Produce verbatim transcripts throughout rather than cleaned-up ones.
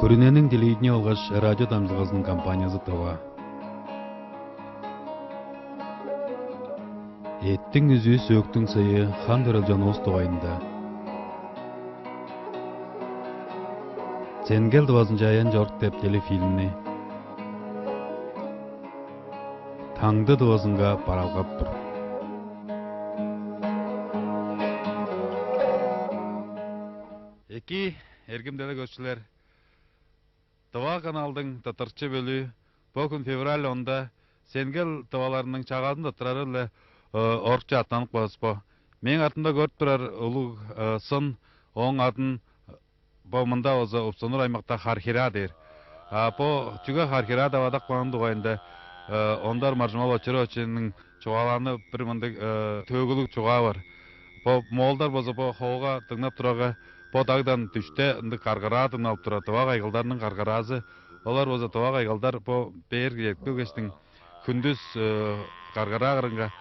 Бүрүнениң телевидение болгаш радио дамчылгазының компаниязы Тыва. Эттиң үзүү сөөктүң сыйы хан төрел чонувус дугайында. Сенгел Тывазынче аян чорук деп телефильмни Таңды Тывазынга бараалгап тур. Эки эргимделиг көчүлер. Тыва каналдың тыттырыкчы бөлүү бо хүн февраль онда Сенгел тываларының чагазын тыттырары-биле орукче аттанып калыс бо. Мээң артымда көрүп турар улуг сын, ооң адын бо мында болза Упсунур аймакта Хархира дээр. А бо чүге Хархира деп адап кааны дугайында Ондар Маржымал Очуровичиниң чугаалааны бир мындыг төөгүлүг чугаа бар. Бо моолдар болза бо ховуга дыңнап турарга, бо дагдан дүште ындыг каргыраа дыңналып турар, тыва кайгылдарның каргыраазы. Олар болза тыва кайгылдар бо бээр киретпелгештиң хүндүс каргыраа кырынга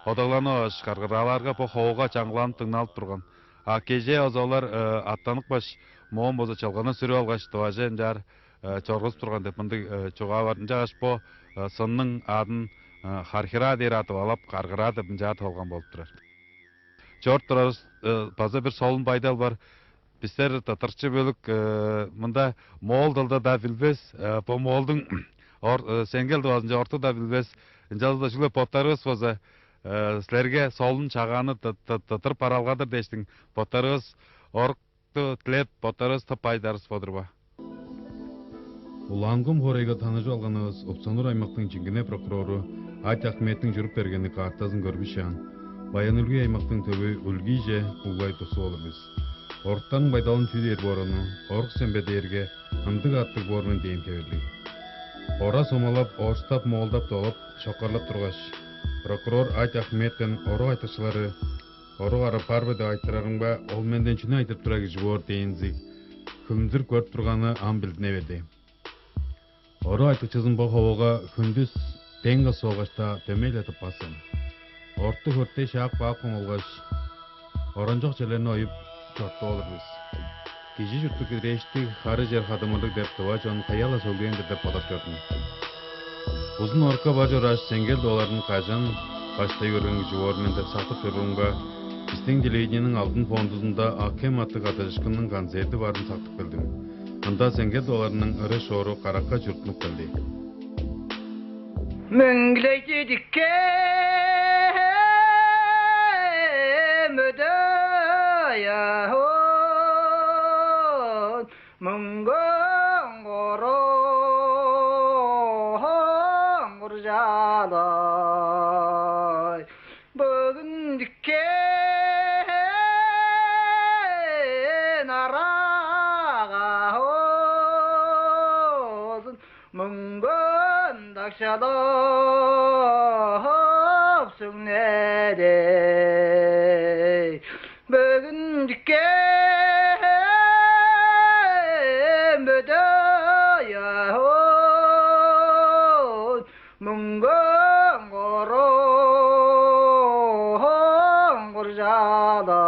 одагланып алгаш, каргырааларга бо ховуга чаңгыланып дыңналып турган. А кежээ болза олар аттанып каш, моон болза чылгыны сүрүп алгаш, тываже ынчаар чоргузуп турган деп мындыг чугаа бар. Ынчангаш бо сынның адын Хархира дээр адып алап, каргыраа деп ынчаар тып алган болуп турар. Чорт турарывыс база бир солун байдал бар. Бистер тыттырыкчы бөлүк мында моол дылда-даа билбес, бо моолдуң Сенгел Тывазынче орту-даа билбес, ынчалза-даа чүгле боттарывыс болза силерге солун чагааны тыттырып бараалгадыр дээштиң, боттарывыс орукту дилеп, боттарывыс тып баарывыс бо-дур ба? Улаангом хоорайга таныжып алганывыс Упсунур аймактың чиңгине прокурору Ать Ахметтиң чуруп бергени картазын көрбүшаан, Баян-Өлгий аймактың төвү Өлгийже углай тусуп алыр бис. Оруктарның байдалын чүү дээр боораны, орук сен бе дээрге, ындыг аттыг боор мен дээн хевирлиг. Ора сомалап, орустап, моолдап долап, шоккарлап тургаш, прокурор Ать Ахметтен орук айтыкчылары орук ара бар бе деп айтырарымга, ол менден чүнү айтырып турар кижи боор дээнзи хүлүмзүрүп көрүп турганы ам билдине берди. Орук айтыкчызын бо ховуга хүндүс дең кыс болгаш-даа дөмей-ле тыппас сен. Орту хөртей шаап каапкан болгаш, оранчок черлерни оюп, чорттуп алыр бис. Кижи чурттуг кирээштиг хары чер хадымырлыг деп тыва чон каяа-ла сөглээн-дир деп бодап чордум. Узун орукка бар чорааш, Сенгел тываларын кажан баштай көрген кижи боор мен деп сактып чоруурумга, бистиң телевидениениң алдын фондузунда Акем аттыг каттыжыышкынның концерти барын сактып келдим. Ында Сенгел тываларының ыры-шоору каракка чуруттунуп келди. Мөңгүлей дидикке мөдөй аон, мөңгөөн короон куржаалай. Бөгүн диккен арага оозун мөңгөөн дакшалап сүңнедей. Бөгүн диккен бөдөй оон мөңгөөн короон куржаалай.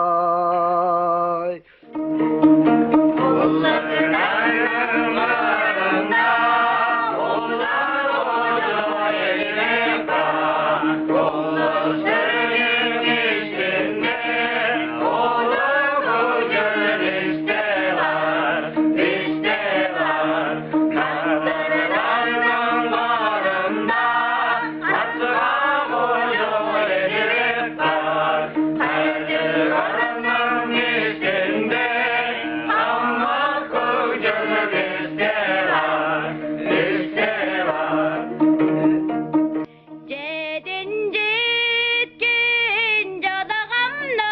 Чедин читкен чадагамның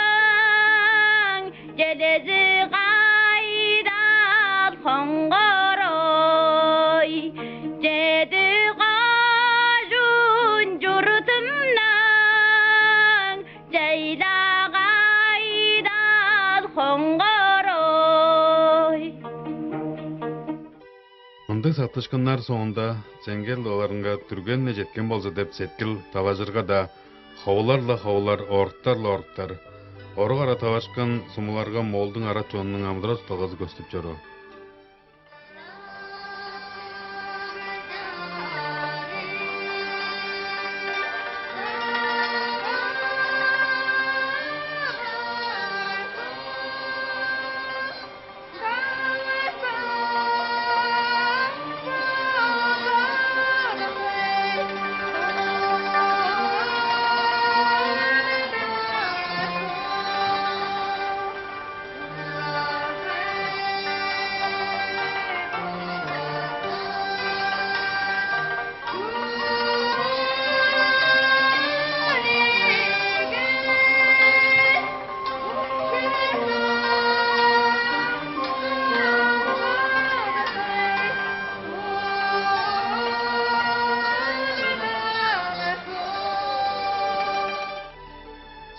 челези кайдал хоңгорой, чеди кожуун чуртумнуң чайла кайдал хоңгорой. Мындыг сактышкыннар соонда Сенгел тываларынга дүрген-не четкен болза деп сеткил талажырга-даа, ховулар-ла ховулар, оруктар-ла оруктар, орук ара таварышкан сумуларга моолдуң арат чонунуң амыдырал-чуртталгазы көстүп чоруур.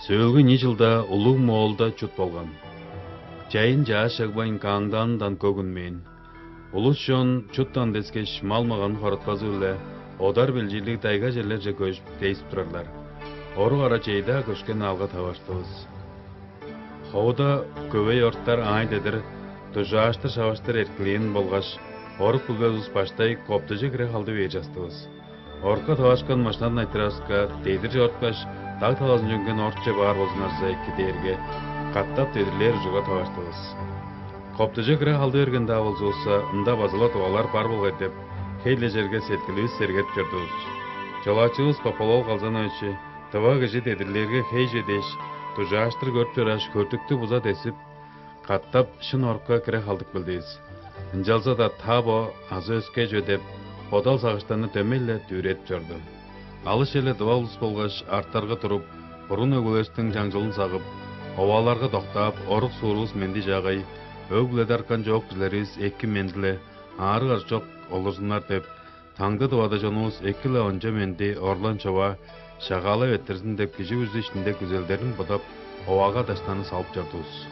Сөөлгү ийи чылда улуг Моолда чут болган. Чайын чааш чагбайн, кааңдаанындан көг үнмээн. Улус-чон чуттан дескеш, мал-маганын хоратпазы-биле одар-билчирлиг тайга черлерже көжүп, дейзип турарлар. Орук ара чейдаа көшкен аалга таварыштывыс. Ховуда көвей оруктар аай дедир дужааштыр-шаваштыр эрткилээн болгаш, орук билбес улус баштай коптуже кире халды бээр частывыс. Орукка таварышкан машинадан айтырарывыска, дедир чоруткаш, даг талазынче үнген орукче баар болзуңарза эки дээрге, катап дедирлээр ужурга таварыштывыс. Коптуже кире халды берген-даа болзувусса, ында база-ла тывалар бар болгай деп, хей-ле черге сеткиливис сергедип чордувус. Чолаачывыс Пополол Галзанович тыва кижи дедирлээрге хей чүве дээш, дужааштыр көрүп чорааш, хөртүктү буза дезип, катап шын орукка кире халдып келдивис. Ынчалза-даа та бо азы өске чүве деп, бодал-сагыштарны дөмей-ле дүвүредип чорду. Алыс черле тыва улус болгаш, артарга туруп, бурун өгбелеривистиң чаңчылын сагып, овааларга доктаап, орук-суурувус менди-чаагай, өг-бүледе арткан чоок кижилеривис эки-менди-ле, аарыг-аржок олурзуннар деп, таңды тывада чонувус эки-ле онча-менди, орлан-човаа, шагаалап эрттирзин деп, кижи бүрүзү иштинде күзелдерин бодап, оваага даштаны салып чордувус.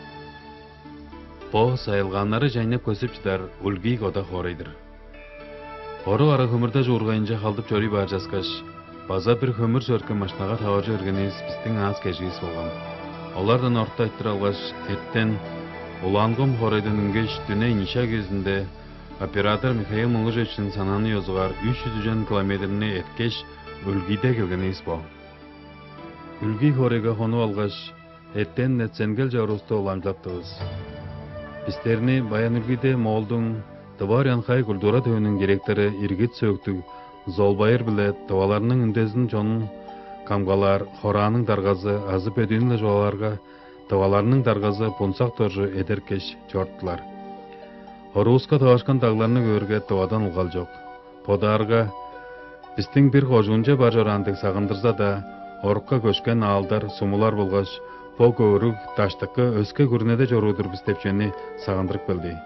Бо сайылгааннары чайнап көстүп чыдар Үлгий-Кода хоорай-дыр. Орук ара хөмүрде чуургайынче халдып чоруй баар часкаш, база бир хөмүр чөрүпкен машинага таваржы бергенивис бистиң аас-кежиивис болган. Олардан орта айтырып алгаш, эртен Улаангом хоорайдан үнгеш, дүне ийи шак үезинде оператор Михаил Монгушевичиниң санааны ёзугаар үш чүс үжен километрни эрткеш, Үлгийде келгенивис бо. Үлгий хоорайга хонуп алгаш, эртен-не Ценгел чоруувусту уламчылаптывыс. Бистерни Баян-Үлгийде Моолдуң Тыва Урянхай культура төвүнүң директору иргит сөөктүг Золбайыр биле тываларның үндезин чонун камгалаар хорааның даргазы азы бөдүүн-биле чугаалаарга, тываларның даргазы Бунсак Доржу эдерткеш чоруптулар. Оруувуска таварышкан дагларны көөрге, тывадан ылгал чок. Бодаарга, бистиң бир кожуунче бар чораан дег сагындырза-даа, орукка көшкен аалдар, сумулар болгаш бо көөрүг даштыкы өске күрүнеде чоруур-дур бис деп чүвени сагындырып келди.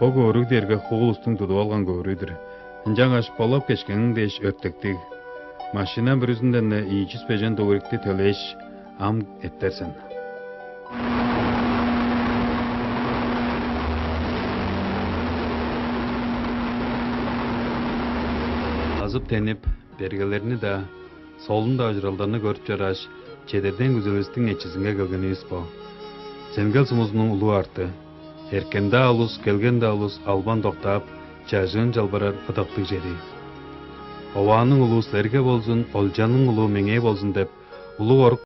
Бо көөрүг дээрге хуул улустуң тудуп алган көөрү-дүр. Ынчангаш болап кешкениң дээш өртектиг. Машина бүрүзүнден-не ийи чүс бежен дугурикти төлээш, ам эртер сен. Азып-тенип, бергелерни-даа, солун-даа ужуралдарны көрүп чорааш, чедерден күзеливистиң эчизинге келгенивис бо. Ценгел сумузунуң улуу арты. Эрткен-даа улус, келген-даа улус албан доктаап, чажыын чалбарар ыдыктыг чери. Овааның улуу силерге болзун, олчанның улуу меңээ болзун деп, улуг орук